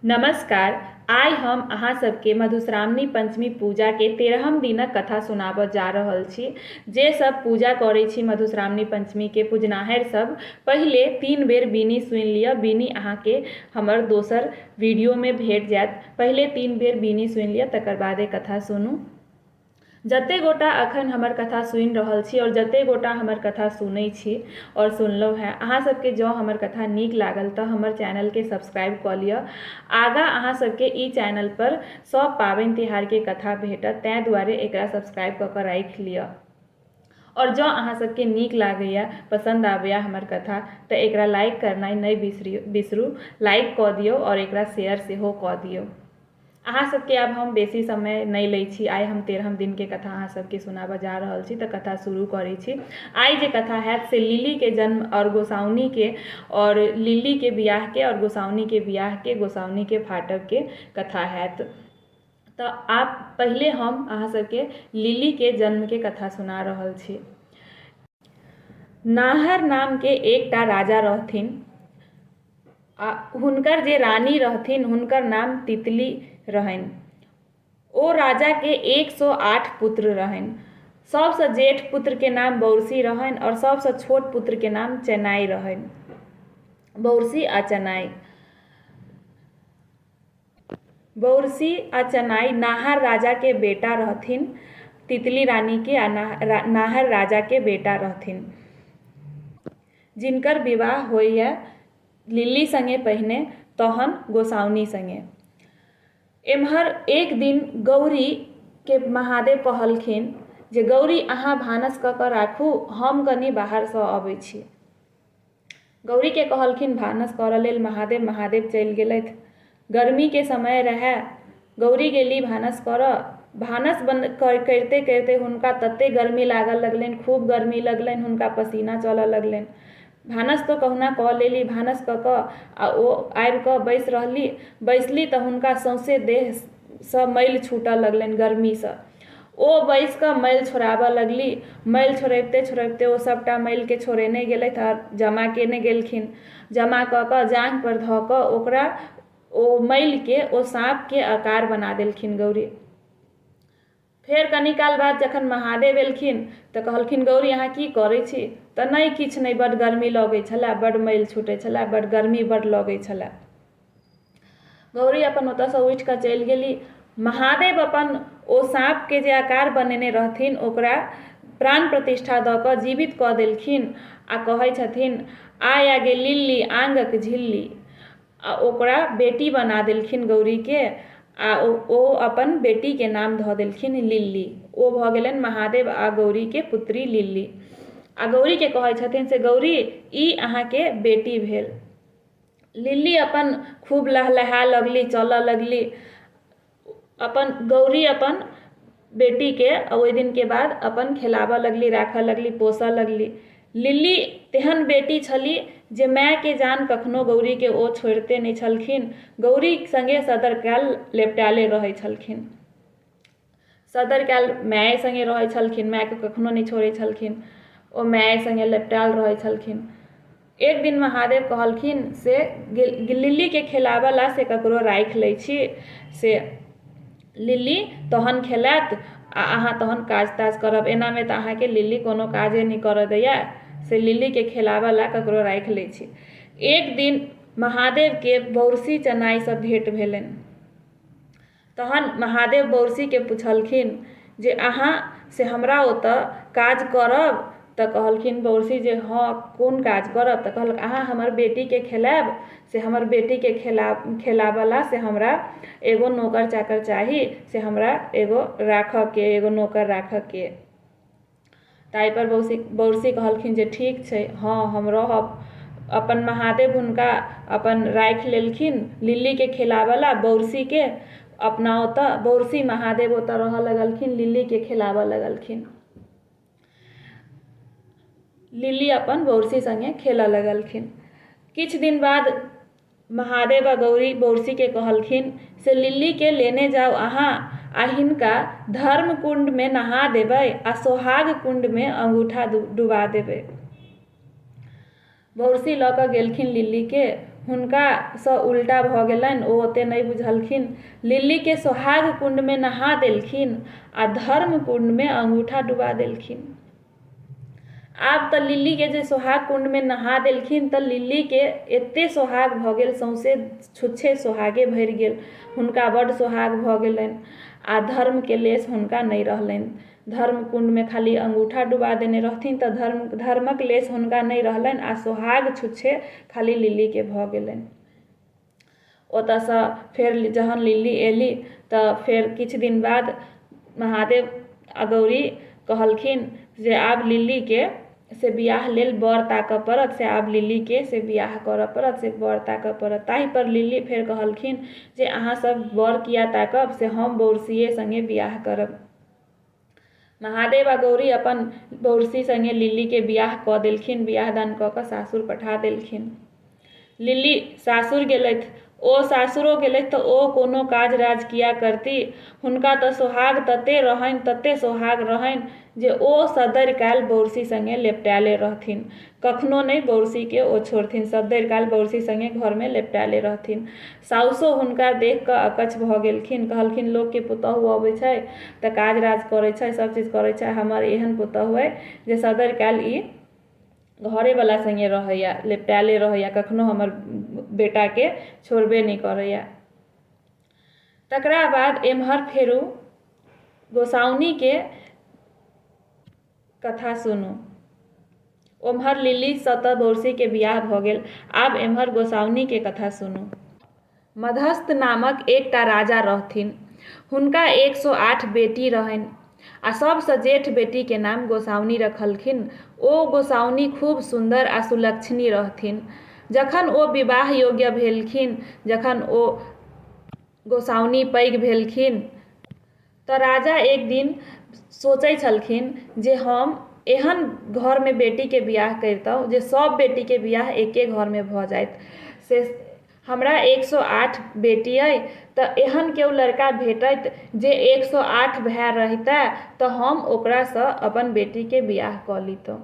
नमस्कार। आइ हम अहाँ सबके मधुश्रावणी पंचमी पूजाके 13म दिनक कथा सुनाबऽ जा रहल छी। जे सब पूजा करै छी मधुश्रावणी पंचमीके पूजनाहरि सब पहिले 3 बेर बीनी सुनि लिअ। बीनी अहाँके हमर दोसर वीडियोमे भेट जायत। पहिले 3 बेर बीनी सुनि लिअ, तकर बादे कथा सुनू। जते गोटा अखन हमर कथा सुनि रहल छी आओर जते गोटा हमर कथा सुनै छी आओर सुनलहुँ हेँ, अहाँ सबके जँ हमर कथा नीक लागल तऽ हमर चैनलके सब्सक्राइब कऽ लिअ। आगाँ अहाँ सबके ई चैनलपर सब पाबनि तिहारके कथा भेटत, ताहि दुआरे एकरा सब्सक्राइब कऽ कऽ राखि लिअ। आओर जँ अहाँ सबके नीक लागैए, पसन्द आबैए हमर कथा तऽ एकरा लाइक करनाइ नहि बिसरू, लाइक कऽ दियौ आओर एकरा शेयर सेहो कऽ दियौ। अहाँ सबके आब हम बेसी समय नहि लै छी। आइ हम 13म दिनके कथा अहाँ सबके सुनाबऽ जा रहल छी, तऽ कथा शुरू करै छी। आइ जे कथा हैत से लिलीके जन्म आओर गोसाउनीके आओर लिलीके बियाहके आओर गोसाउनीके बियाहके गोसाउनीके फाटबके कथा हैत। तऽ आब पहिले हम अहाँ सबके लिलीके जन्मके कथा सुना रहल छी। नाहर नामके एकटा राजा रहथिन आ हुनकर जे रानी रहथिन हुनकर नाम तितली रहनि। ओ राजाके 108 पुत्र रहनि। सभसँ जेठ पुत्रके नाम बौरसी रहनि आओर सभसँ छोट पुत्रके नाम चेनाइ रहनि। बौरसी आ चेनाइ। बौरसी आ चेनाइ नाहर राजाके बेटा रहथिन। तितली रानीके आ नाहर राजाके बेटा रहथिन, जिनकर विवाह होइए लिली सङ्गे पहिने, तहन गोसाउनी सङ्गे। एम्हर एक दिन गौरीके महादेव कहलखिन जे गौरी अहाँ भानस कऽ कऽ राखू, हम कनि बाहरसँ अबै छी। गौरीके कहलखिन भानस करऽ लेल महादेव। महादेव चलि गेलथि। गर्मीके समय रहए। गौरी गेली भानस करऽ। भानस बन्द करिते करिते हुनका ततेक गर्मी लागऽ लगलनि, खूब गर्मी लगलनि, हुनका पसीना चलऽ लगलनि। भानस तऽ कहुना कऽ लेली। भानस कऽ कऽ आ ओ आबि कऽ बैसि रहली। बैसली तऽ हुनका सौँसे देहसँ मैल छूटऽ लगलनि गर्मीसँ। ओ बैसि कऽ मैल छोड़ाबऽ लगली। मैल छोड़बिते छोड़बिते ओ सभटा मैलके छोड़ेने गेलथि आ जमा कयने गेलखिन। जमा कऽ कऽ जाँघपर धऽ कऽ ओकरा ओ मैलके ओ साँपके आकार बना देलखिन गौरी। फेर कनी काल बाद जखन महादेव एलखिन तऽ कहलखिन गौरी अहाँ की करै छी? तऽ नहि किछु नहि, बड्ड गर्मी लगै छलए, बड्ड मैल छूटै छलए, बड्ड गर्मी बड्ड लगै छलए। गौरी अपन ओतयसँ उठि कऽ चलि गेली। महादेव अपन ओ साँपके जे आकार बनेने रहथिन ओकरा प्राण प्रतिष्ठा दऽ कऽ जीवित कऽ देलखिन आ कहै छथिन आय गे लिल्ली आङ्गक झिल्ली, आ ओकरा बेटी बना देलखिन गौरीके आ ओ अपन बेटीके नाम धऽ देलखिन लिल्ली। ओ भऽ गेलनि महादेव आ गौरीके पुत्री लिल्ली। आ गौरीके कहै छथिन से गौरी ई अहाँके बेटी भेल। लिल्ली अपन खूब लहलहाए लगली, चलऽ लगली। अपन गौरी अपन बेटीके ओहि दिनके बाद अपन खेलाबऽ लगली, राखऽ लगली, पोसऽ लगली। लिल्ली तेहन बेटी छली जे मायके जान कखनो गौरीके ओ छोड़िते नहि छलखिन। गौरी सङ्गे सदरकाल लेपटायले रहै छलखिन। सदरकाल माये सङ्गे रहै छलखिन, मायके कखनो नहि छोड़ै छलखिन। ओ माये सङ्गे लेपटायल रहै छलखिन। एक दिन महादेव कहलखिन से लिल्लीके खेलाबऽ ला से ककरो राखि लै छी, से लिल्ली तहन खेलायत आ अहाँ तहन काज ताज करब। एनामे तऽ अहाँके लिल्ली कोनो काजे नहि करऽ दैया, से लिल्लीके खेलाबऽ ला ककरो राखि लै छी। एक दिन महादेवके बौरसी चनाइसँ भेँट भेलनि। तहन महादेव बौरसीके पुछलखिन जे अहाँ से हमरा ओतऽ काज करब? तऽ कहलखिन बौरसी जे हँ, कोन काज करब? तऽ कहलक अहाँ हमर बेटीके खेलायब, से हमर बेटीके खेलाबऽ ला से हमरा एगो नौकर चाकर चाही, से हमरा एगो राखऽके एगो नौकर राखऽके। ताहिपर बौसी बौरसी कहलखिन जे ठीक छै, हँ हम रहब। अपन महादेव हुनका अपन राखि लेलखिन लिल्लीके खेलाबऽ ला बौरसीके अपना ओतऽ। बौरसी महादेव ओतऽ रहऽ लगलखिन, लिल्लीके खेलाबऽ लगलखिन। लिल्ली अपन बौरसी सङ्गे खेलऽ लगलखिन। किछु दिन बाद महादेव आ गौरी बौरसीके कहलखिन से लिल्लीके लेने जाउ अहाँ आ हिनका धर्म कुण्डमे नहा देबै आ सोहाग कुण्डमे अङ्गूठा डुबा देबै। बौरसी लऽ कऽ गेलखिन लिल्लीके, हुनकासँ उल्टा भऽ गेलनि, ओ ओतेक नहि बुझलखिन। लिलीके सोहाग कुण्डमे नहा देलखिन आ धर्म कुण्डमे अङ्गूठा डुबा देलखिन। आब तऽ लिलीके जे सोहाग कुण्डमे नहा देलखिन तऽ लिलीके एते सोहाग भऽ गेल, सौँसे छुच्छे सोहागे भरि गेल। हुनका बड्ड सोहाग भऽ गेलनि आ धर्मके लेश हुनका नहि रहलनि। धर्म कुण्डमे खाली अङ्गूठा डुबा देने रहथिन तऽ धर्मक लेश हुनका नहि रहलनि आ सोहाग छुच्छे खाली लिलीके भऽ गेलनि। ओतऽसँ फेर जहन लिली अयली तऽ फेर किछु दिन बाद महादेव आ गौरी कहलखिन जे आब लिलीके से बियाह लेल वर ताकऽ पड़त, से आब लिलीके से बियाह करऽ पड़त, से वर ताकऽ पड़त। ताहिपर लिली फेर कहलखिन जे अहाँ सब वर किया ताकब, से हम बौरसिये सङ्गे बियाह करब। महादेव आ गौरी अपन बौरसी सङ्गे लिलीके बियाह कऽ देलखिन। बियाह दान कऽ कऽ सासुर पठा देलखिन। लिली सासुर गेलथि। ओ सासुरो गेलथि तऽ ओ कोनो काज राज किया करती, हुनका तऽ सोहाग तते रहनि, तते सोहाग रहनि जे ओ सदरि काल बौरसी सङ्गे लेपटायले रहथिन। कखनो नहि बौरसीके ओ छोड़थिन, सदरि काल बौरसी सङ्गे घरमे लेपटायले रहथिन। साउसो हुनका देखि कऽ अकच्छ भऽ गेलखिन। कहलखिन लोकके पुतहु अबै छै तऽ काज राज करै छै, सभ चीज करै छै, हमर एहन पुतहु अइ जे सदरि काल ई घरेवला सङ्गे रहैए, लेपटायले रहैए, कखनो हमर बेटाके छोड़बे नहि करैए। तकरा बाद एम्हर फेरो गोसाउनिके कथा सुनू। ओम्हर लिलीसँ तऽ बौरसीके बियाह भऽ गेल, आब एम्हर गोसाउनिके कथा सुनू। मधस्थ नामक एकटा राजा रहथिन। हुनका 108 बेटी रहनि आ सभसँ जेठ बेटीके नाम गोसाउनि रखलखिन। ओ गोसाउनि खूब सुन्दर आ सुलक्षणी रहथिन। जखन ओ विवाह योग्य भेलखिन, जखन ओ गोसाउनि पैघ भेलखिन, तऽ राजा एक दिन सोचै छलखिन जे हम एहन घरमे बेटीके बियाह करितहुँ जे सभ बेटीके बियाह एके घरमे भऽ जाइत। से हमरा 108 बेटी अइ तऽ एहन केओ लड़का भेटैत जे 108 भाय रहितै तऽ हम ओकरासँ अपन बेटीके बियाह कऽ लितहुँ।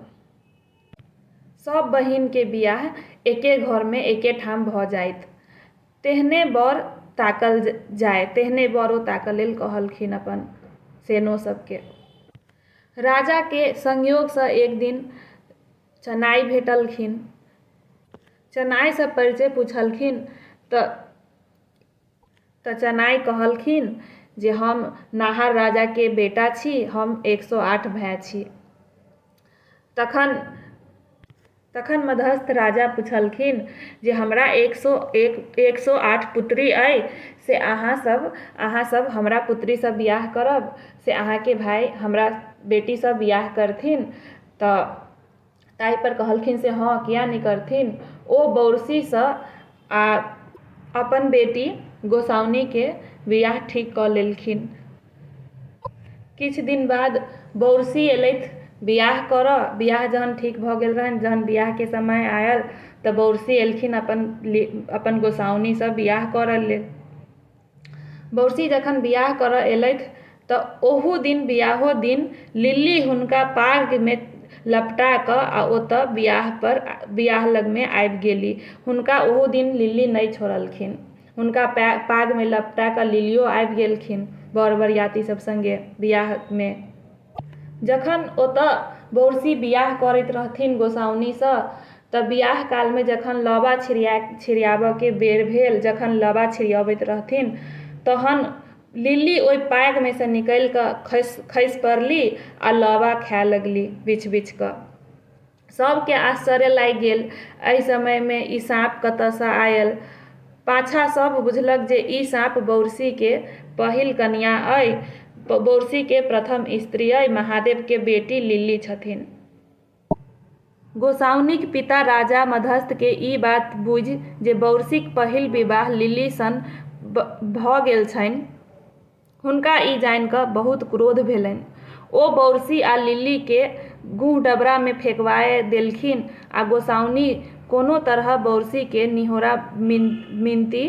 सभ बहिनके बियाह एके घरमे एके ठाम भऽ जाइत। तेहने वर ताकल जाय, तेहने वर ओ ताकऽ लेल कहलखिन अपन सेनो सबके। राजाके संयोगसँ एक दिन चनाइ भेटलखिन। चनाइसँ परिचय पुछलखिन तऽ चनाइ कहलखिन जे हम नाहर राजाके बेटा छी, हम 108 भाय छी। तखन तखन मधस्थ राजा पुछलखिन जे हमरा 101, 108 पुत्री अइ, से अहाँ सब हमरा पुत्रीसँ बियाह करब, से अहाँके भाय हमरा बेटीसँ बियाह करथिन? तऽ ताहिपर कहलखिन से हँ, किया नहि करथिन। ओ बौरसीसँ आ अपन बेटी गोसाउनिके बियाह ठीक कऽ लेलखिन। किछु दिन बाद बौरसी एलथि बियाह करऽ। बियाह जहन ठीक भऽ गेल रहनि, जहन बियाहके समय आयल तऽ बौरसी एलखिन अपन अपन गोसाउनिसँ बियाह करऽ लेल। बौरसी जखन बियाह करऽ एलथि तऽ ओहू दिन, बियाहो दिन लिली हुनका पागमे लपटा कऽ आ ओतऽ बियाहपर बियाह लगमे आबि गेली। हुनका ओहू दिन लिली नहि छोड़लखिन। हुनका पागमे लपटा कऽ लिलियो आबि गेलखिन बर बरियाती सब सङ्गे बियाहमे। जखन ओतऽ बौरसी बियाह करैत रहथिन गोसाउनिसँ, तऽ बियाह कालमे जखन लाबा छिड़ियाबऽके बेर भेल, जखन लाबा छिड़ियबैत रहथिन, तहन लिली ओहि पागमे सँ निकलि कऽ खसि पड़ली आ लाबा खाय लगली बिछि बिछि कऽ। सभके आश्चर्य लागि गेल, एहि समयमे ई साँप कतऽसँ आयल? पाछाँ सभ बुझलक जे ई साँप बौरसीके पहिल कनिआँ अइ, बौरसीके प्रथम स्त्री अइ, महादेवके बेटी लिली छथिन। गोसाउनिक पिता राजा मधस्थके ई बात बुझि जे बौरसीक पहिल विवाह लिली सन भऽ गेल छनि, हुनका ई जानि कऽ बहुत क्रोध भेलनि। ओ बौरसी आ लिलीके गुह डबरामे फेकबाए देलखिन आ गोसाउनि कोनो तरह बौरसीके निहोरा मिनती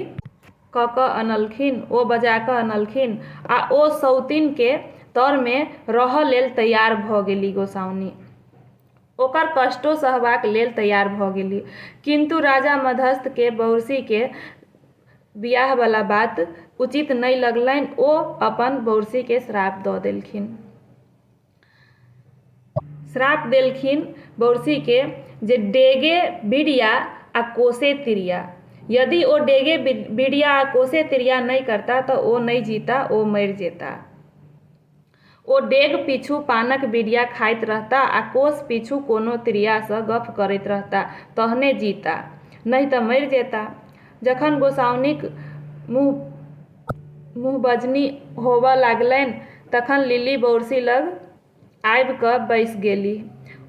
कऽ कऽ अनलखिन, ओ बजा कऽ अनलखिन आ ओ सौतिनके तरमे रहऽ लेल तैयार भऽ गेली गोसाउनि। ओकर कष्टो सहबाक लेल तैयार भऽ गेली। किन्तु राजा मधस्थके बौरसीके बियाहवला बात उचित नहि लगलनि। ओ अपन बौरसीके श्राप दऽ देलखिन। श्राप देलखिन बौरसीके जे डेगे बिरिया आ कोसे तिरिया। यदि ओ डेगे बिरिया आ कोसे तिरिया नहि करता तऽ ओ नहि जीता, ओ मरि जेता। ओ डेग पीछू पानक बिरिया खाइत रहता आ कोस पीछू कोनो तिरियासँ गप्प करैत रहता तहने जीता, नहि तऽ मरि जेता। जखन गोसाउनिक मुँहबजनी होबऽ लागलनि तखन लिली बौरसी लग आबि कऽ बैसि गेलीह।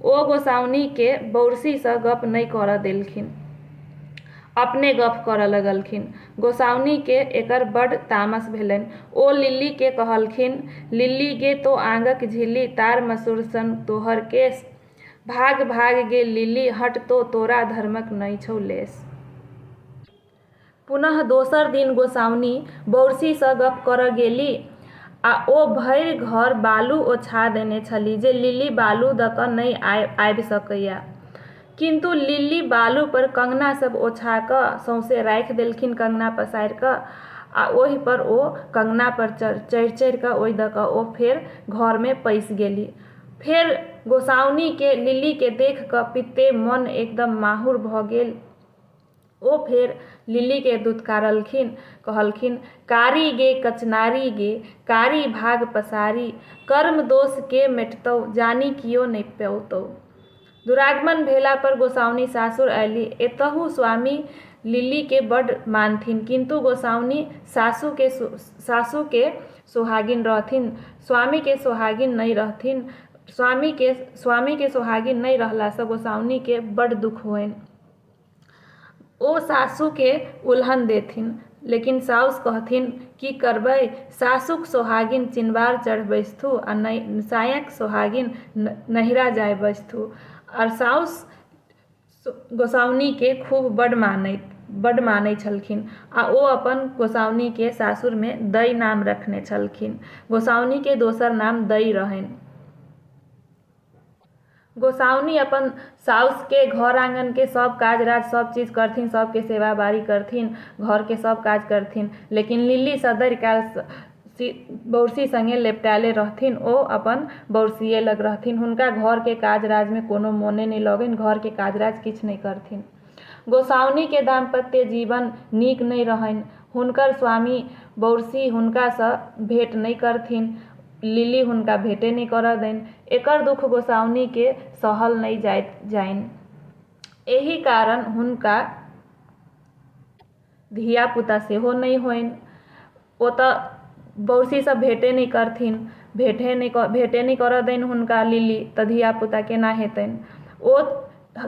ओ गोसाउनिकेँ बौरसीसँ गप्प नहि करऽ देलखिन। अपने गप्प करऽ लगलखिन। गोसाउनिकेँ एकर बड्ड तामस भेलनि। ओ लिलीकेँ कहलखिन, लिली गे तों आंगक झिल्ली, तार मसुर सन तोहर केश। भाग-भाग गे लिली हट तों, तोरा धर्मक नहि छौ लेश। पुनः दोसर दिन गोसाउनि बौरसीसँ गप्प करऽ गेली आ ओ भरि घर बालु ओछा देने छली जे लिली बालु दऽ कऽ नहि आबि सकैए। किन्तु लिली बालुपर कङ्गना सभ ओछा कऽ सौँसे राखि देलखिन कङ्गना पसारि कऽ आ ओहिपर ओ कङ्गनापर चढ़ि-चढ़ि कऽ ओहि दऽ कऽ ओ फेर घरमे पैसि गेली। फेर गोसाउनिके लिलीके देखि कऽ पित्ते मन एकदम माहुर भऽ गेल। ओ फेर लिलीकेँ दुतकारलखिन, कहलखिन, कारी गे कचनारी गे, कारी भाग पसारी, कर्म दोष के मेटतौ, जानि कियो नहि पौतौ। दुरागमन भेला पर गोसाउनि सासुर अयली। एतहु स्वामी लिलीकेँ बड्ड मानथिन, किन्तु गोसाउनि सासुके सोहागिन रहथिन, स्वामीके सोहागिन नहि रहथिन। स्वामीके सोहागिन नहि रहलासँ गोसाउनिकेँ बड्ड दुःख होइन। ओ सासुके उलहन देथिन, लेकिन साउस कहथिन की करबै, सासुक सोहागिन चिनबार चढ़ि बैसथु आ साँयक सोहागिन नहिरा जाय बैसथु। आर साउस गोसाउनिके खूब बड्ड मानै छलखिन आ ओ अपन गोसाउनिके सासुरमे दइ नाम रखने छलखिन। गोसाउनिके दोसर नाम दइ रहनि। गोसाउनि अपन साउसके घर आङ्गनके सब काज राज सब चीज करथिन, सबके सेवा बारी करथिन, घरके सब काज करथिन, लेकिन लिली सदरि काल बौरसी सङ्गे लेपटायले रहथिन। ओ अपन बौरसिये लग रहथिन। हुनका घरके काज राजमे कोनो मोने नहि लगनि, घरके काज राज किछु नहि करथिन। गोसाउनिके दाम्पत्य जीवन नीक नहि रहनि। हुनकर स्वामी बौरसी हुनकासँ भेँट नहि करथिन। लिली हुनका भेँटे नहि करऽ दैन। एकर दुःख गोसाउनिके सहल नहि जाइत जानि। एहि कारण हुनका धियापुता सेहो नहि होइन। ओ तऽ बौरसीसँ भेँटे नहि करथिन, भेँटे नहि करऽ दैन हुनका लिली, तऽ धियापुता केना हेतनि? ओ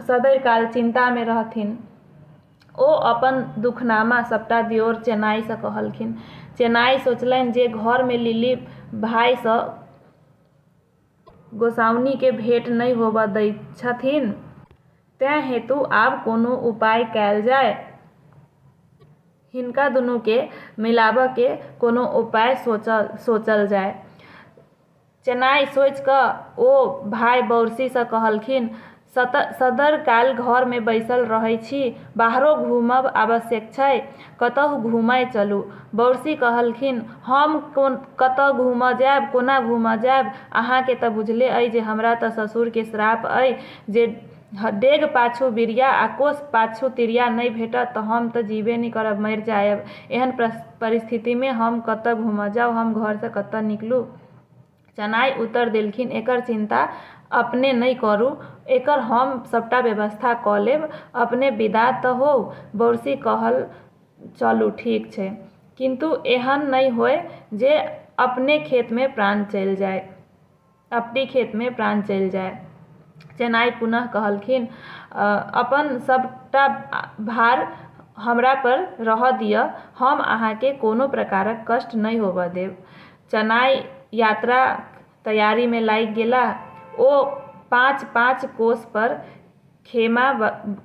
सदरि काल चिन्तामे रहथिन। ओ अपन दुखनामा सभटा दियोर चेनाइसँ कहलखिन। चेनाइ सोचलनि जे घरमे लिली भायसँ गोसाउनिकेँ भेँट नहि होबऽ दैत छथिन, तेँ हेतु आब कोनो उपाय कयल जाय। हिनका दुनूकेँ मिलाबऽके कोनो उपाय सोचल जाय। चेनाइ सोचि कऽ ओ भाय बौरसीसँ कहलखिन, सदरि काल घरमे बैसल रहै छी, बाहरो घूमब आवश्यक छै। कतहु घूमय चलू। बौरसी कहलखिन, हम कतऽ घूमऽ जायब, कोना घूमऽ जायब? अहाँके तऽ बुझले अइ जे हमरा तऽ ससुरके श्राप अइ जे डेग पाछू बिरिया आ कोस पाछू तिरिया नहि भेटत तऽ हम तऽ जीबे नहि करब, मरि जायब। एहन परिस्थितिमे हम कतऽ घूमऽ जाउ, हम घरसँ कतऽ निकलू? चनाइ उत्तर देलखिन, एकर चिन्ता अपने नहि करू, एकर हम सभटा व्यवस्था कऽ लेब, अपने विदा तऽ होउ। बौरसी कहल चलू ठीक छै, किन्तु एहन नहि होअय जे अपने खेतमे प्राण चलि जाय। अपने खेतमे प्राण चलि जाय। चेनाइ पुनः कहलखिन, अपन सभटा भार हमरा पर रहऽ दिअ, हम अहाँकेँ कोनो प्रकारक कष्ट नहि होबऽ देब। चनाइ यात्राक तैयारीमे लागि गेलाह। ओ पाँच-पाँच कोस पर खेमा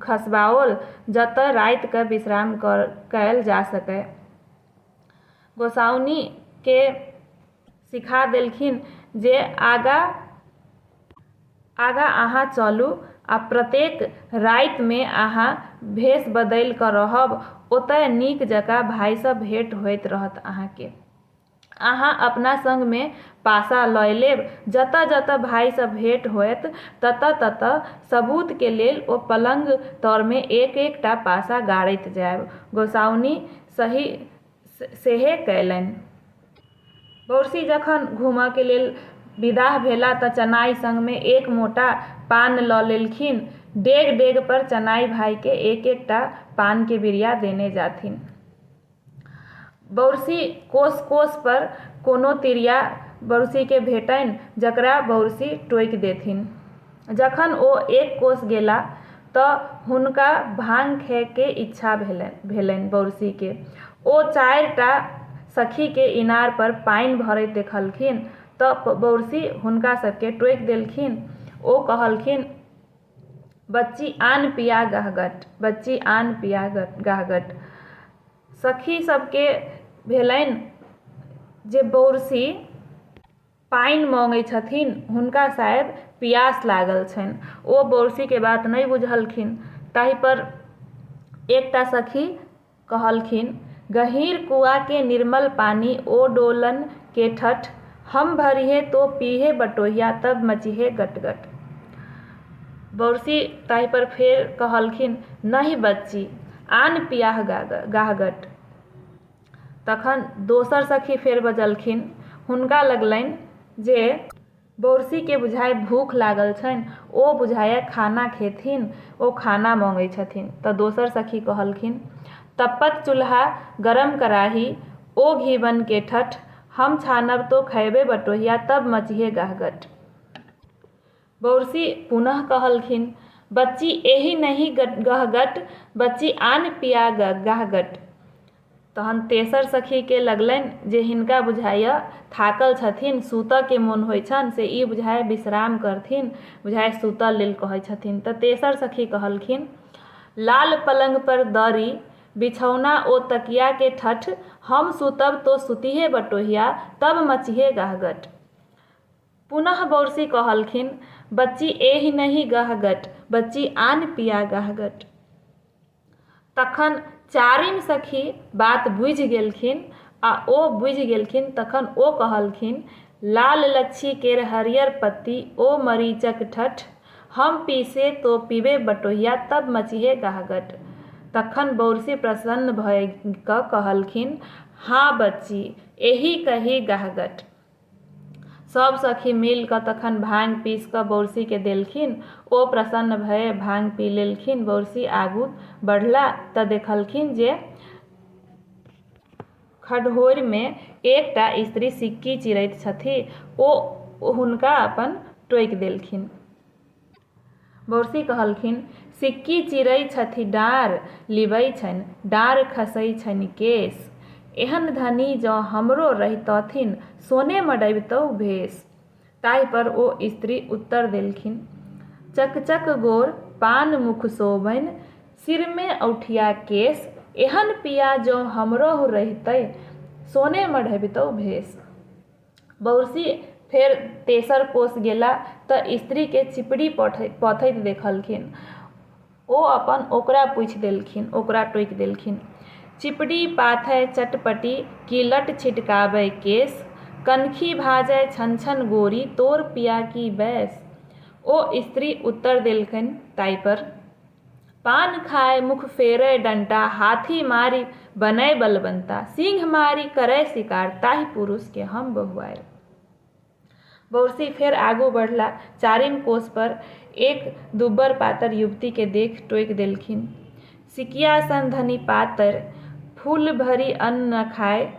खसबाओल जतऽ राति कऽ विश्राम कयल जा सकय। गोसाउनिकेँ सिखा देलखिन जे आगाँ आगाँ अहाँ चलू आ प्रत्येक रातिमे अहाँ भेष बदलि कऽ रहब, ओतय नीक जकाँ भाइसँ भेँट होइत रहत अहाँके। अहाँ अपना सङ्गमे पासा लए लेब। जतऽ-जतऽ भाइसँ भेँट होयत ततऽ-ततऽ सबूतके लेल ओ पलङ्ग तरमे एक-एक टा पासा गाड़ैत जायब। गोसाउनि सएह कएलनि। बौर्सी जखन घूमयके लेल विदाह भेलाह तऽ चनाइ सङ्गमे एक मोटा पान लऽ लेलखिन। डेग-डेग पर चनाइ भाइके एक-एकटा पानके बिरिया देने जाथिन। बौर्सी कोस-कोस पर कोनो तिरिया बौर्सीके भेटनि जकरा बौर्सी टोकि देथिन। जखन ओ एक कोस गेलाह तऽ हुनका भाङ खायके इच्छा भेलनि बौर्सीके। ओ चारिटा सखीके इनार पर पानि भरैत देखलखिन तऽ बौर्सी हुनका सभके टोकि देलखिन। ओ कहलखिन, बच्ची आन पिया गहगट, बच्ची आन पिया गहगट। सखी सभके भेलनि जे बौर्सी पानि मङ्गै छथिन, हुनका शायद पियास लागल छनि। ओ बौर्सीके बात नहि बुझलखिन। ताहिपर एकटा सखी कहलखिन, गहीँर कुआँके निर्मल पानि ओ डोलन के ठठ, हम भरिहे तो पीहे बटोहिया तब मचिहे गट-गट। बौर्सी ताहिपर फेर कहलखिन, नहि बच्ची, आन पियाह गाहगट। तखन दोसर सखी फेर बजलखिन, हुनका लगलनि जे बौर्सीके बुझाइ भूख लागल छनि, ओ बुझाइए खाना खेथिन, ओ खाना मङ्गै छथिन। तऽ दोसर सखी कहलखिन, तप्पत चूल्हा गरम कराही ओ घीबन के ठठ, हम छानब तो खयबे बटोहिया तब मचिहे गहगट। बौर्सी पुनः कहलखिन, बच्ची एहि नहि गहगट, बच्ची आन पिया गाहगट। तहन तेसर सखीके लगलनि जे हिनका बुझाइए थाकल छथिन, सुतऽके मोन होइ छनि, से ई बुझाइए विश्राम करथिन, बुझाइए सुतऽ लेल कहै छथिन। तऽ तेसर सखी कहलखिन, लाल पलङ्गपर दरी बिछौना ओ तकियाके ठठ, हम सुतब तो सुतिहे बटोहिया तब मचिहे गहगट। पुनः बौर्सी कहलखिन, बच्ची एहि नहि गहगट, बच्ची आन पिया गहगट। तखन चारिम सखी बात बुझि गेलखिन आ ओ बुझि गेलखिन तखन ओ कहलखिन, लाल लच्छी केर हरियर पत्ती ओ मरीचक ठठ, हम पीसे तो पीबे बटोहिया तब मचिहे गहगट। तखन बौर्सी प्रसन्न भए कऽ कहलखिन, हाँ बच्ची, एहि कही गहगट। सभ सखी मिलि कऽ तखन भाँग पीसि कऽ बौर्सीके देलखिन। ओ प्रसन्न भए भाँग पी लेलखिन। बौर्सी आगू बढ़ला तऽ देखलखिन जे खढ़होरिमे एकटा स्त्री सिक्की चिरैत छथि। ओ हुनका अपन टोकि देलखिन। बौर्सी कहलखिन, सिक्की चिरै छथि डाँड़ लिबै छनि, डाँड़ खसै छनि केश। एहन धनी जँ हमरो रहितथिन सोने मढ़बितहुँ भेष। ताहिपर ओ स्त्री उत्तर देलखिन, चकचक गोर पान मुख शोभनि, सिरमे औंठिया केश। एहन पिया जँ हमरहु रहितय सोने मढ़बितहुँ भेष। बौर्सी फेर तेसर कोस गेला तऽ स्त्रीके चिपड़ी पथैत देखलखिन। ओ अपन ओकरा पूछि देलखिन, ओकरा टोकि देलखिन, चिपड़ी पाथय चटपटी कि लट छिटकाबय केश, कनखी भाजय छन-छन गोरी तोर पिया की बैस। ओ स्त्री उत्तर देलकनि ताहिपर, पान खाय मुख फेरय डंटा, हाथी मारि बनय बलवन्ता, सिंह मारि करय शिकार ताहि पुरुषके हम बहुआरि। बौर्सी फेर आगू बढ़ला। चारिम कोसपर एक दुब्बर-पातर युवतीके देखि टोकि देलखिन, सिकिया सन धनि पातरि, फूल भरि अन्न न खाय,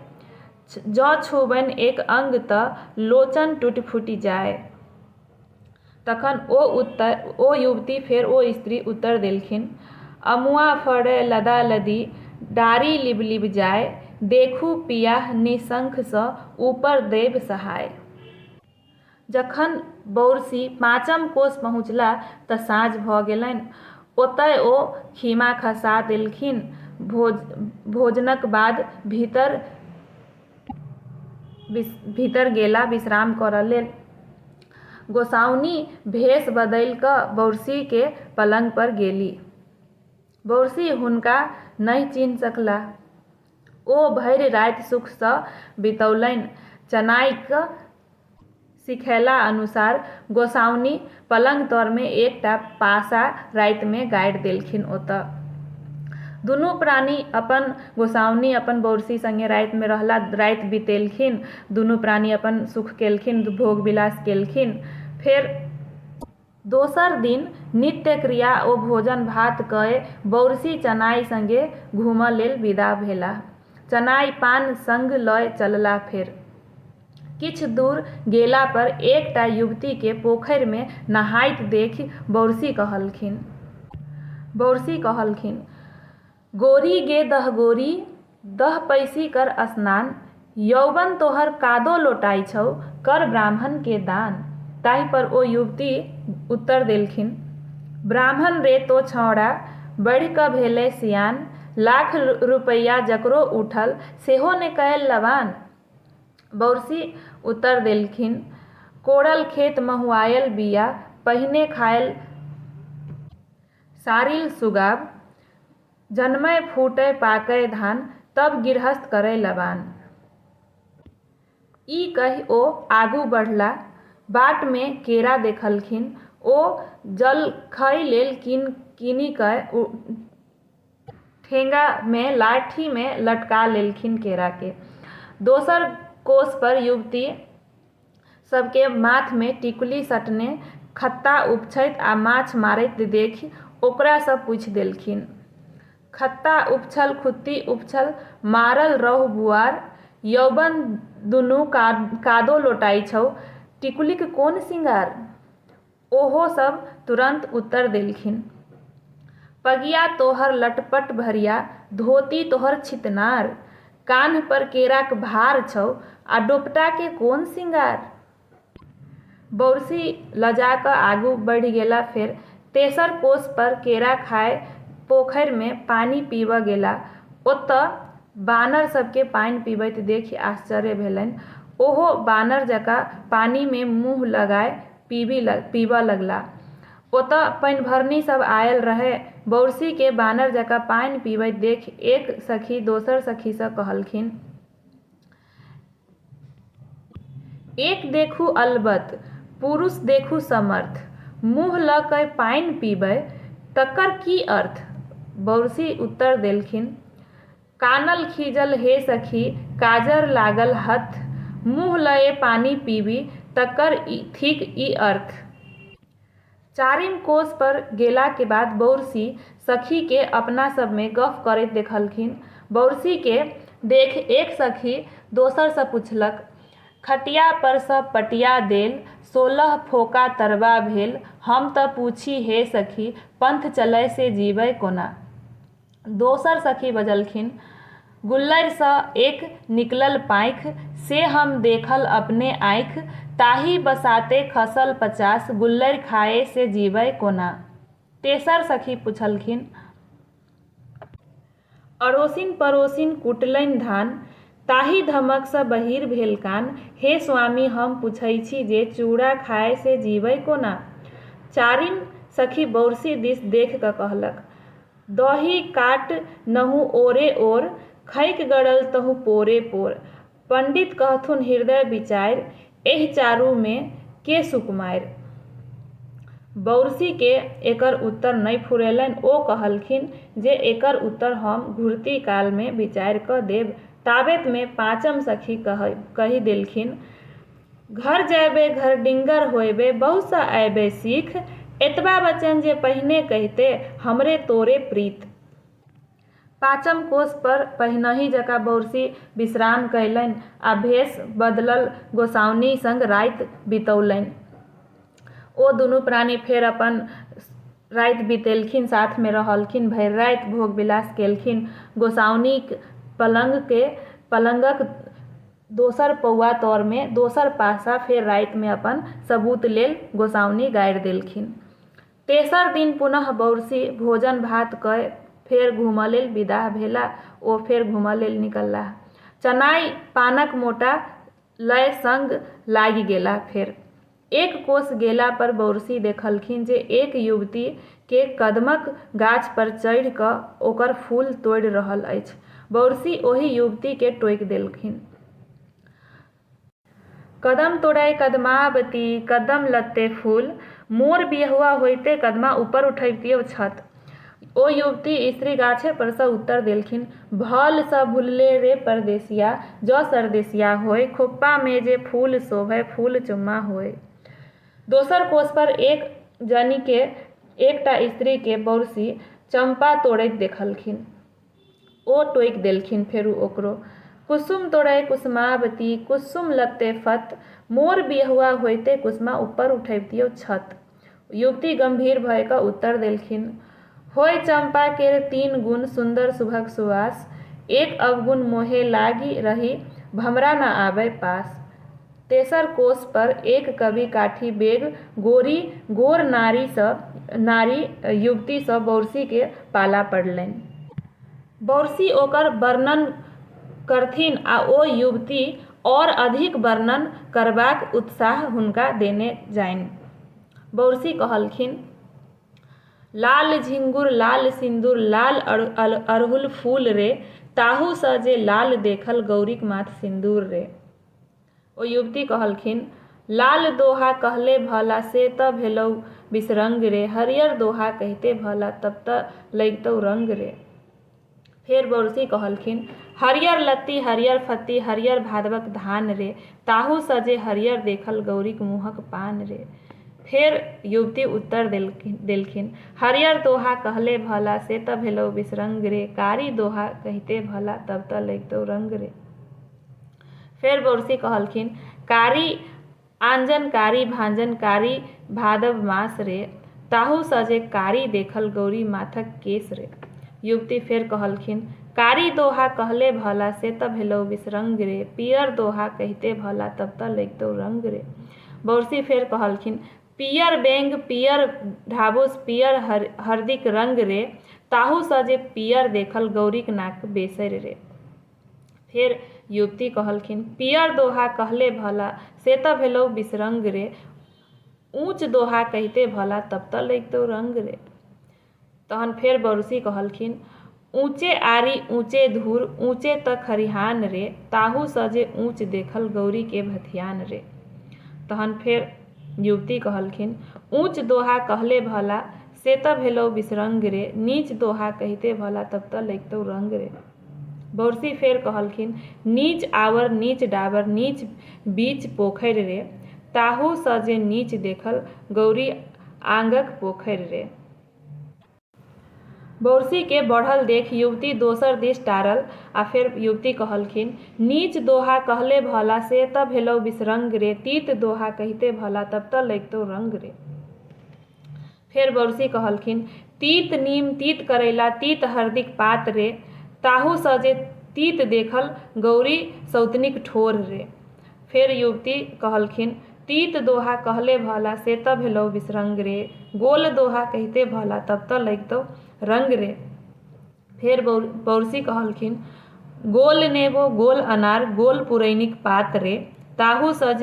जँ छूबनि एक अंग तऽ लोचन टूटि-फूटि जाय। तखन ओ उत्तर ओ युवती फेर ओ स्त्री उत्तर देलखिन, अमुआ फड़य लदा-लदी, डारि लिब-लिब जाय, देखू पियाह निसंखसँ ऊपर दैब सहाय। जखन बौर्सी पाँचम कोस पहुँचला तऽ साँझ भऽ गेलनि। ओतय ओ खीमा खसा देलखिन। भोजनक बाद भीतर भीतर गेला विश्राम करऽ लेल। गोसाउनि भेष बदलि कऽ बौर्सीके पलंग पर गेली। बौर्सी हुनका नहि चिन्ह सकलाह। ओ भरि राति सुखसँ बितौलनि। चनाइक सिखयला अनुसार गोसाउनि पलंग तरमे एकटा पासा रातिमे गाड़ि देलखिन ओतऽ। दुनू प्राणी अपन गोसाउनि अपन बौर्सी सङ्गे रातिमे रहला, राति बितेलखिन। दुनू प्राणी अपन सुख केलखिन, भोग विलास केलखिन। फेर दोसर दिन नित्य क्रिया ओ भोजन भात कए बौर्सी चनाइ सङ्गे घूमऽ लेल विदा भेलाह। चनाइ पान सङ्ग लए चललाह फेर। किछु दूर गेला पर एकटा युवतीके पोखरिमे नहाइत देखि बौर्सी कहलखिन। बौर्सी कहलखिन, गोरी गे दहगोरी, दह पैसि कर स्नान, यौवन तोहर कादो लोटाइ छौ, कर ब्राह्मणके दान। ताहि पर ओ युवती उत्तर देलखिन, ब्राह्मण रे तों छौंड़ा, बढ़ि कऽ भेलै सियान, लाख रुपैया जकरो उठल, सेहो ने कयल लबान। बौर्सी उत्तर देलखिन, कोड़ल खेत महुआयल बीया, पहिने खायल सारिल सुगाब, जनमय फूटय पाकय धान, तब गिरहस्त करय लबान। ई कहि ओ आगू बढ़लाह। बाटमे केरा देखलखिन। ओ जलखइ लेल कीनि कए ठेंगामे लाठीमे लटका लेलखिन केराके। दोसर कोस पर युवती सभकेँ माथमे टिकुली सटने खत्ता उपछैत आ माछ मारैत देखि ओकरासँ पूछि देलखिन। खत्ता उपछल खुत्ती उपछल, मारल रौह बुआर, यौवन दुनू कादो लोटाइ छौ, टिकुलीक कोन सिंगार? ओहो सभ तुरन्त उत्तर देलखिन। पगिया तोहर लटपट भरिया, धोती तोहर छितनार, कान्ह पर केराक भार छौ आ डोपटाके कोन सिंगार? बौर्सी लजा कऽ आगू बढ़ि गेला फेर। तेसर कोस पर केरा खाय पोखरिमे पानि पीबऽ गेला। ओतऽ बानर सभकेँ पानि पीबैत देखि आश्चर्य भेलनि। ओहो बानर जकाँ पानिमे मुँह लगाय पीबऽ लगलाह। ओतऽ पनिभरनी सभ आयल रहय। बौर्सीके बानर जकाँ पानि पीबैत देखि एक सखी दोसर सखीसँ कहलखिन। एक देखू अलबत्त, पुरुष देखू समर्थ, मुँह लऽ कए पानि पीबय, तकर की अर्थ? बौर्सी उत्तर देलखिन, कानल खीजल हे सखी काजर लागल हत्थ, मुँह लए पानि पीबी तकर थिक ई अर्थ। चारिम कोस पर गेलाके बाद बौर्सी सखीके अपना सभमे गप्प करैत देखलखिन। बौर्सीके देखि एक सखी दोसरसँ पुछलक, खटिया परसँ पटिया देल, 16 फोंका तरबा भेल, हम त पूछी हे सखी, पंथ चलय से जीबय कोना? दोसर सखी बजलखिन, गुल्लरिसँ एक निकलल पाँखि, से हम देखल अपने आँखि, ताही बसाते खसल 50, गुल्लरि खाय से जीबय कोना? तेसर सखी पुछलखिन, अड़ोसिन पड़ोसिन कुटलनि धान, ताहि धमकसँ बहीर भेल कान, हे स्वामी हम पुछै छी जे चूड़ा खाय से जीबय कोना? चारिम सखी बौर्सी दिस देखि कऽ कहलक, दही काट नहु ओरे ओर, खैंक गड़ल तहु पोरे पोर, पंडित कहथुन हृदय विचारि, एहि चारूमे के सुकुमारि? बौर्सीके एकर उत्तर नहि फुरेलनि। ओ कहलखिन जे एकर उत्तर हम घुरती कालमे विचारि कऽ देब। ताबतमे पाँचम सखी कहि देलखिन, घर जयबै घरडिंगर होयबै, बहुसँ अयबै सीख, एतबा वचन जे पहिने कहिते, हमरे तोरे प्रीत। पाँचम कोस पर पहिनहि जकाँ बौर्सी विश्राम कयलनि आ भेष बदलल गोसाउनि सङ्ग राति बितौलनि। ओ दुनू प्राणी फेर अपन राति बितेलखिन, साथमे रहलखिन, भरि राति भोग विलास केलखिन। गोसाउनिक पलंगके पलंगक दोसर पौआ तरमे दोसर पासा फेर रातिमे अपन सबूत लेल गोसाउनि गाड़ि देलखिन। तेसर दिन पुनः बौर्सी भोजन भात कए फेर घूमऽ लेल विदाह भेला। ओ फेर घूमऽ लेल निकललाह। चनाइ पानक मोटा लए सङ्ग लागि गेलाह फेर। एक कोस गेला पर बौर्षी देखलखिन जे एक युवती के कदमक गाछ पर चढ़ि क ओकर फूल तोड़ि रहल अछि। बौर्षी ओहि युवती के टोकि देलखिन। कदम तोड़ै कदमाबती कदम लत्ते फूल, मोर बियहुआ होइते कदमा ऊपर उठबितियौ छत। ओ युवती स्त्री गाछे परसँ उत्तर देलखिन, भल सँ भुलले रे परदेसिया जँ सरदेसिया होय, खोप्पामे जे फूल शोभय फूल चुम्मा होय। दोसर कोसपर एक जनीकेँ एकटा स्त्रीकेँ बौर्षी चम्पा तोड़ैत देखलखिन। ओ टोकि देलखिन फेरू ओकरो, कुसुम तोड़य कुसुमावती कुसुम लत्ते फत्त, मोर बियहुआ होइते कुसमा ऊपर उठबितियौ छत। युवती गम्भीर भए कऽ उत्तर देलखिन, होय चम्पा केर तीन गुण सुन्दर सुभग सुवास, एक अवगुन मोहे लागि रही भमरा न आबय पास। तेसर कोस पर एक कवि काठी बेग गोरी गोर नारीसँ नारी युवतीसँ बौर्षीके पाला पड़लनि। बौर्षी ओकर वर्णन करथिन आ ओ युवती आओर अधिक वर्णन करबाक उत्साह हुनका देने जानि। बौर्षी कहलखिन, लाल झिंगुर लाल सिन्दुर लाल अड़हुल फूल रे, ताहूसँ जे लाल देखल गौरीक माथ सिन्दूर रे। ओ युवती कहलखिन, लाल दोहा कहले भला से त भेलौ बिसरंग रे, हरियर दोहा कहिते भला तब त लगितौ रंग रे। फेर बौर्षी कहलखिन, हरियर लत्ती हरियर फत्ती हरियर भादवक धान रे, ताहूसँ जे हरियर देखल गौरीक मुँहक पान रे। फेर युवती उत्तर देलखिन, हरियर दोहा कहले भला से त भेलौ बिसरंग रे, कारी दोहा कहिते भला तब त लगितौ रंग रे। फेर बौर्षी कहलखिन, कारी आंजन कारी भाँजन कारी भादव मास रे, ताहूसँ जे कारी देखल गौरी माथक केश रे। युवती फेर कहलखिन, कारी दोहा कहले भला से त भेलौ बिसरंग रे, पीयर दोहा कहिते भला तब त लगितौ रंग रे। बौर्षी फेर कहलखिन, पीयर बेंग पीयर ढाबुस पीयर हरदिक रंग रे, ताहूसँ जे पीयर देखल गौरीक नाक बेसरि रे। फेर युवती कहलखिन, पीयर दोहा कहले भला से त भेलौ बिसरंग रे, ऊँच दोहा कहिते भला तब त लगितौ रंग रे। तहन फेर बौर्षी कहलखिन, ऊँचे आरी ऊँचे धूर ऊँचे त खरिहान रे, ताहूसँ जे ऊँच देखल गौरीके भथियान रे। तहन फेर युवती कहलखिन, ऊँच दोहा कहले भला से त भेलौ बिसरंग रे, नीच दोहा कहिते भला तब त लगितौ रंग रे। बौर्षी फेर कहलखिन, नीच आवर नीच डाबर नीच बीच पोखरि रे, ताहूसँ जे नीच देखल गौरी आंगक पोखरि रे। बौर्षीके बढ़ल देखि युवती दोसर दिस टारल आ फेर युवती कहलखिन, नीच दोहा कहले भला से त भेलौ बिसरंग रे, तीत दोहा कहिते भला तब त लगितौ रंग रे। फेर बौर्षी कहलखिन, तीत नीम तीत करैला तीत हरदिक पात रे, ताहूसँ जे तीत देखल गौरी सौतनिक ठोर रे। फेर युवती कहलखिन, तीत दोहा कहले भला से त भेलौ बिसरंग रे, गोल दोहा कहिते भला तब त लगितौ रंग रे। फेर बौर्षी कहलखिन, गोल नेबो गोल अनार गोल पुरैनिक पात रे, ताहूसँ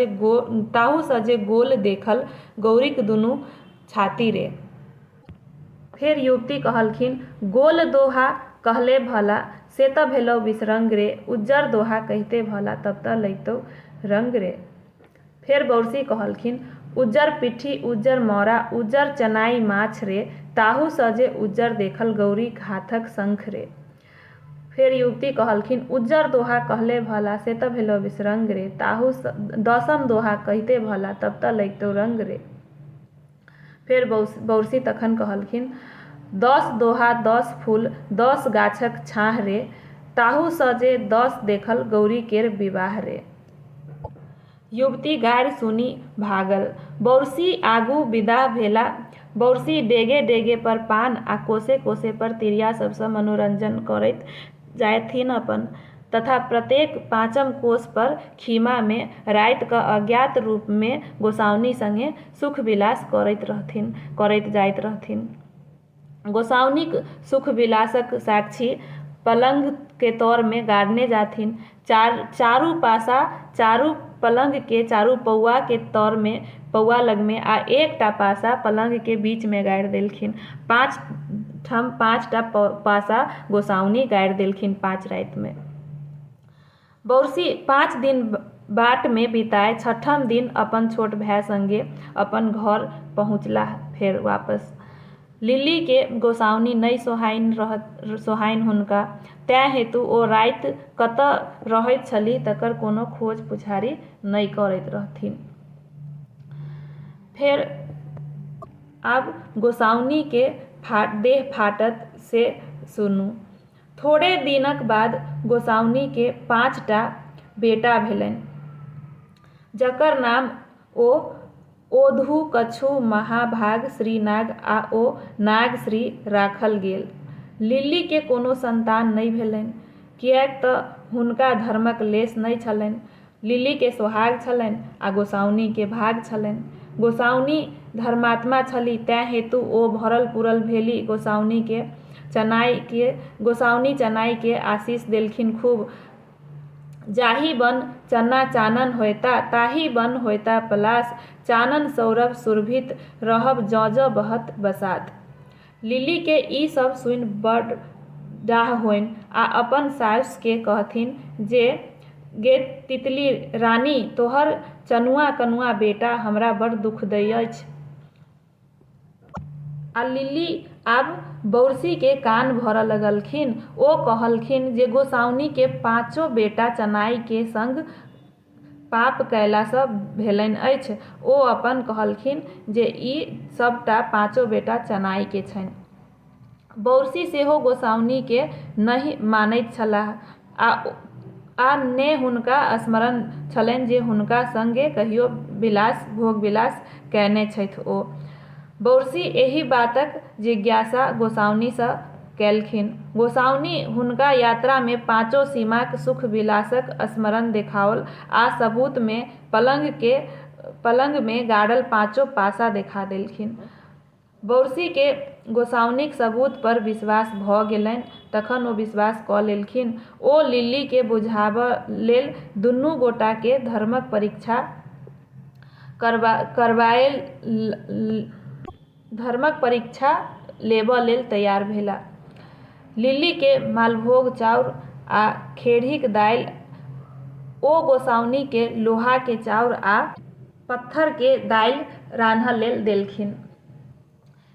जे गोल देखल गौरीक दुनू छाती रे। फेर युवती कहलखिन, गोल दोहा कहले भला से त भेलौ बिसरंग रे, उज्जर दोहा कहिते भला तब त लगितौ रंग रे। फेर बौर्षी कहलखिन, उज्जर पिट्ठी उज्जर मौरा उज्जर चनाइ माछ रे, ताहूसँ जे उज्जर देखल गौरीक हाथक शंख रे। फेर युवती कहलखिन, उज्जर दोहा कहले भला से त भेलौ बिसरंग रे, ताहूसँ दसम दोहा कहिते भला तब त लगितौ रंग रे। फेर बौर्षी तखन कहलखिन, 10 दोहा 10 फूल 10 गाछक छाँह रे, ताहूसँ जे 10 देखल गौरी केर विवाह रे। युवती गारि सुनि भागल। बौर्षी आगू विदा भेला। बौर्षी डेगे-डेगे पर पान आ कोसे-कोसे पर तिरिया सभसँ मनोरंजन करैत जाथिन अपन। तथा प्रत्येक पाँचम कोस पर खीमा मे राति क अज्ञात रूप मे गोसाउनि संगे सुख-विलास करैत जाइत रहथिन। गोसाउनिक सुख-विलासक साक्षी पलंग के तर मे गाड़ने जाथिन। चारू पासा चारू पलङ्गके चारू पौआके तरमे, पौआ लगमे आ एकटा पासा पलङ्गके बीचमे गाड़ि देलखिन। 5 ठाम 5टा पासा गोसाउनि गाड़ि देलखिन 5 रातिमे। बौरसी 5 दिन बाटमे बिताय छठम दिन अपन छोट भाय सङ्गे अपन घर पहुँचलाह फेर वापस। लिलीके गोसाउनि नहि सोहाइन सोहाइन हुनका, तेँ हेतु ओ राति कतऽ रहैत छलीह तकर कोनो खोज पुछारी नहि करैत रहथिन। फेर आब गोसाउनिके देह फाटत से सुनू। थोड़े दिनक बाद गोसाउनिके 5टा बेटा भेलनि, जकर नाम ओ ओधु, कछु, महाभाग, श्रीनाग आ ओ नागश्री राखल गेल। लिलीके कोनो सन्तान नहि भेलनि, किएक तँ हुनका धर्मक लेश नहि छलनि। लिलीके सोहाग छलनि आ गोसाउनिके भाग छलनि। गोसाउनि धर्मात्मा छली, तेँ हेतु ओ भरल पुरल भेली। गोसाउनिके चनाइके गोसाउनि चनाइके आशीष देलखिन खूब। जाहि बन चन्ना चानन होयता, ताहि बन होयता पलास, चानन सौरभ सुरभित रहब जँ जँ बहत बसात। लिलीके ई सब सुनि बड़ डाह होइन आ अपन सासुके कहथिन जे गे तितली रानी, तोहर चनुआ कनुआ बेटा हमरा बड़ दुख दै अछि। आ लिली आब बौरसीके कान भरऽ लगलखिन। ओ कहलखिन जे गोसाउनिके पाँचो बेटा चनाइके संग पाप कयलासँ भेलनि अछि। ओ अपन कहलखिन जे ई सभटा पाँचो बेटा चनाइके छनि। बौरसी सेहो गोसाउनिके नहि मानैत छलाह आ ने हुनका स्मरण छलनि जे हुनका संगे कहियो विलास भोग-विलास कयने छथि ओ। बौरसी एहि बातक जिज्ञासा गोसाउनिसँ कयलखिन। गोसाउनि हुनका यात्रामे पाँचो सीमाक सुख-विलासक स्मरण देखाओल आ सबूतमे पलङ्गमे गाड़ल पाँचो पासा देखा देलखिन। बौरसीकेँ गोसाउनिक सबूत पर विश्वास भऽ गेलनि तखन ओ विश्वास कऽ लेलखिन। ओ लिलीकेँ बुझाबऽ लेल दुनू गोटाकेँ धर्मक परीक्षा धर्मक परीक्षा लेबऽ लेल तैयार भेलाह। लिलीकेँ मालभोग चाउर आ खेड़हीक दालि, ओ गोसाउनिकेँ लोहाके चाउर आ पत्थरके दालि रान्हऽ लेल देलखिन।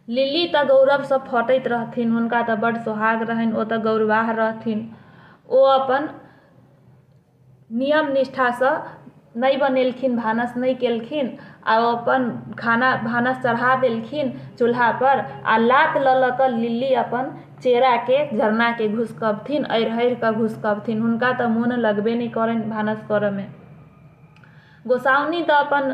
लिली तऽ गौरवसँ फटैत रहथिन, हुनका तऽ बड्ड सोहाग रहनि, ओ तऽ गौरवाह रहथिन। ओ अपन नियम निष्ठासँ नहि बनेलखिन, भानस नहि केलखिन आ ओ अपन खाना भानस चढ़ा देलखिन चूल्हापर आ लात लऽ लऽ कऽ लिली अपन चेराके झरनाके घुसकबथिन, अढ़ि अढ़ि कऽ घुसकबथिन। हुनका तऽ मोन लगबे नहि करनि भानस करऽमे। गोसाउनि तऽ अपन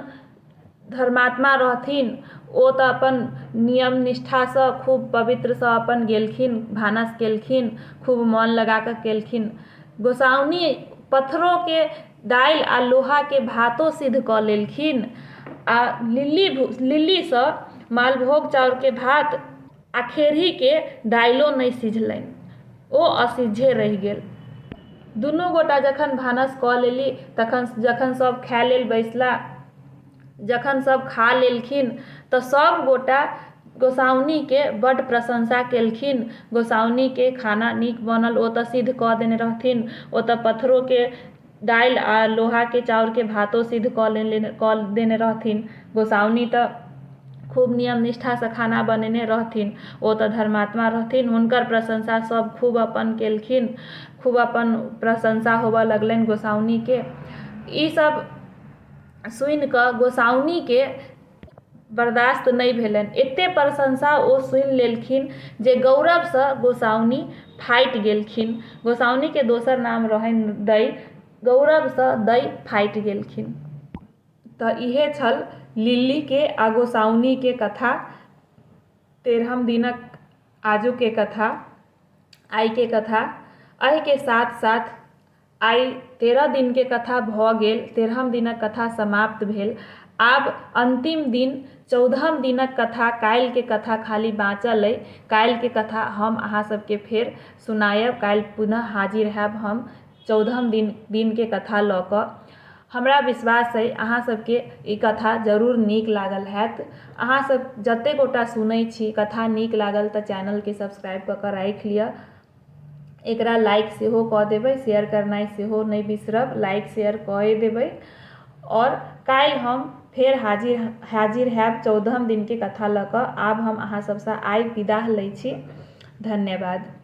धर्मात्मा रहथिन, ओ तऽ अपन नियम निष्ठासँ खूब पवित्रसँ अपन गेलखिन, भानस केलखिन, खूब मोन लगा कऽ केलखिन। गोसाउनि पत्थरोके दालि आ लोहाके भातो सिद्ध कऽ लेलखिन आ लिली लिलीसँ मालभोग चाउरके भात आ खेरहीके दालिओ नहि सिझलनि, ओ असिझे रहि गेल। दुनू गोटा जखन भानस कऽ लेली तखन जखन सभ खाय लेल बैसला, जखन सभ खा लेलखिन तऽ सभ गोटा गोसाउनिके बड्ड प्रशंसा केलखिन। गोसाउनिके खाना नीक बनल, ओ तऽ सिद्ध कऽ देने रहथिन, ओ तऽ पत्थरोके दालि आ लोहाके चाउरके भातो सिद्ध कऽ देने रहथिन। गोसाउनि तऽ खूब नियम निष्ठासँ खाना बनेने रहथिन, ओ तऽ धर्मात्मा रहथिन, हुनकर प्रशंसा सभ खूब अपन केलखिन, खूब अपन प्रशंसा होबऽ लगलनि गोसाउनिके। ईसभ सुनिकऽ गोसाउनिके बर्दाश्त नहि भेलनि, एतेक प्रशंसा ओ सुनि लेलखिन जे गौरवसँ गोसाउनि फाटि गेलखिन। गोसाउनिके दोसर नाम रहनि दइ, गौरवसँ दइ फाटि गेलखिन। तऽ इहे छल लिलीके आ गोसाउनिके कथा, 13म दिनक आजुके कथा, आइके कथा। एहिके साथ साथ आइ 13 दिनके कथा भऽ गेल, 13म दिनक कथा समाप्त भेल। आब अन्तिम दिन 14म दिनक कथा, काल्हिके कथा खाली बाँचल अइ। काल्हिके कथा हम अहाँ सबके फेर सुनायब, काल्हि पुनः हाजिर हैब हम 14म दिनके कथा लऽ कऽ। हमरा विश्वास अइ अहाँ सबके ई कथा जरूर नीक लागल हैत। अहाँ सब जते गोटा सुनै छी, कथा नीक लागल तऽ चैनलके सब्सक्राइब कऽ कऽ राखि लिअ। एकरा लाइक सेहो कऽ देबै, शेयर करनाइ सेहो नहि बिसरब, लाइक शेयर कए देबै। आओर काल्हि हम फेर हाजिर हाजिर हैब 14म दिनके कथा लऽ कऽ। आब हम अहाँ सबसँ आइ विदा लै छी। धन्यवाद।